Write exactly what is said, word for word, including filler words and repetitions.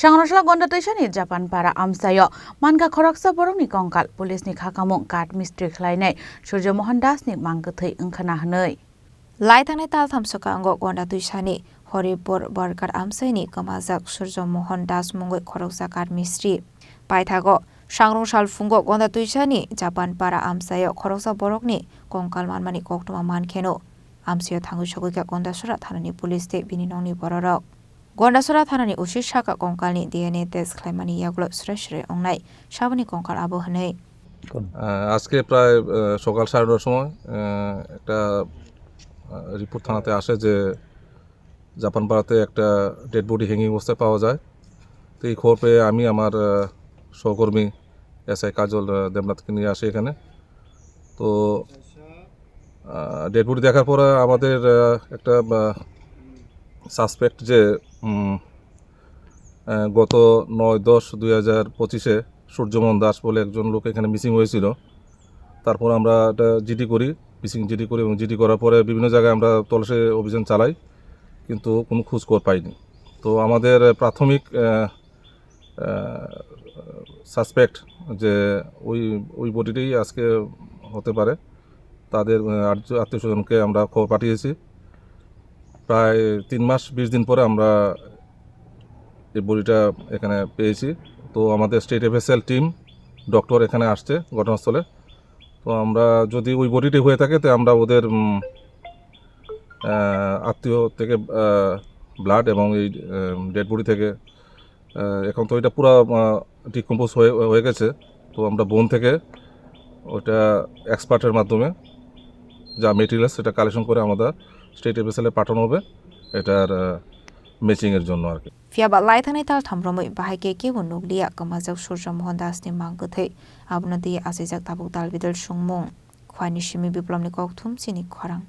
Sangrongsa Gonda Twisani Japan Para amchaio mankha khoroksa borokni kongkal, police ni khakamung kath mistri khlainai Surjo Mohan Das ni mang kwthwi wngkhana hwnwi. Lai thangnai tal tham swkango Gonda Twisani Horipur Barkar amchaini kwmajak Surjo Mohan Das mungwi khoroksa kath mistri. Paithago Sangrong salphungo Gonda Twisani Japan Para amchaio khoroksa borokni kongkal manmani koktwma mankheno amchaio thangwi sogwikha Gondasora thanani police tei bini nokni bororok. Gondasora thanani O C saka kongkalni D N A test khlaimani yagulo srai srai wngnai saboni kongkal abo hwnwi. আহ, আজকে প্রায়, আহ, সকাল সাড়ে নটার সময়, আহ, একটা, আহ, রিপোর্ট থানাতে আসে যে জাপানপাড়াতে একটা ডেড বডি হ্যাঙ্গিং অবস্থায় পাওয়া যায়। তো এই খবর পেয়ে আমি আমার, আহ, সহকর্মী এসআই কাজল, আহ, দেবনাথকে নিয়ে আসি এখানে। তো, আহ, ডেড বডি দেখার পরে আমাদের, আহ, একটা, আহ, সাসপেক্ট যে, উম, আহ, গত নয় দশ দুই হাজার পঁচিশে সূর্যমোহন দাস বলে একজন লোক এখানে মিসিং হয়েছিল। তারপর আমরা একটা জিডি করি, মিসিং জিডি করি এবং জিডি করার পরে বিভিন্ন জায়গায় আমরা তল্লাশি অভিযান চালাই, কিন্তু কোনো খোঁজ খবর পাইনি। তো আমাদের প্রাথমিক, আহ, আহ, সাসপেক্ট যে ওই, ওই বডিটাই আজকে হতে পারে, তাদের, আহ, আত্মীয় স্বজনকে আমরা খবর পাঠিয়েছি। প্রায় তিন মাস বিশ দিন পরে আমরা এই বডিটা এখানে পেয়েছি। তো আমাদের স্টেট এফএসএল টিম, ডক্টর এখানে আসছে ঘটনাস্থলে। তো আমরা যদি ওই বডিটি হয়ে থাকে, তো আমরা ওদের, উম, আহ, আত্মীয় থেকে, আহ, ব্লাড এবং এই, আহ, ডেড বডি থেকে, আহ, এখন তো এটা পুরা, আহ, ডিকম্পোজ হয়ে, হয়ে গেছে। তো আমরা বোন থেকে ওটা এক্সপার্টের মাধ্যমে যা মেটেরিয়ালস, সেটা কালেকশন করে আমাদের স্টেট এফএসএল এ পাঠানো হবে এটার, আহ, ম্যাচিং এর জন্য আর কি। Phiya ba lai thangnai tal tham romwi bahai khe kebo nukliya kwmajak Surjo Mohan Das ni mang kwthwi, abono twi achaijak tabuk dal bidal songmung. Khwani simi Biplopni kokthum chini khorang.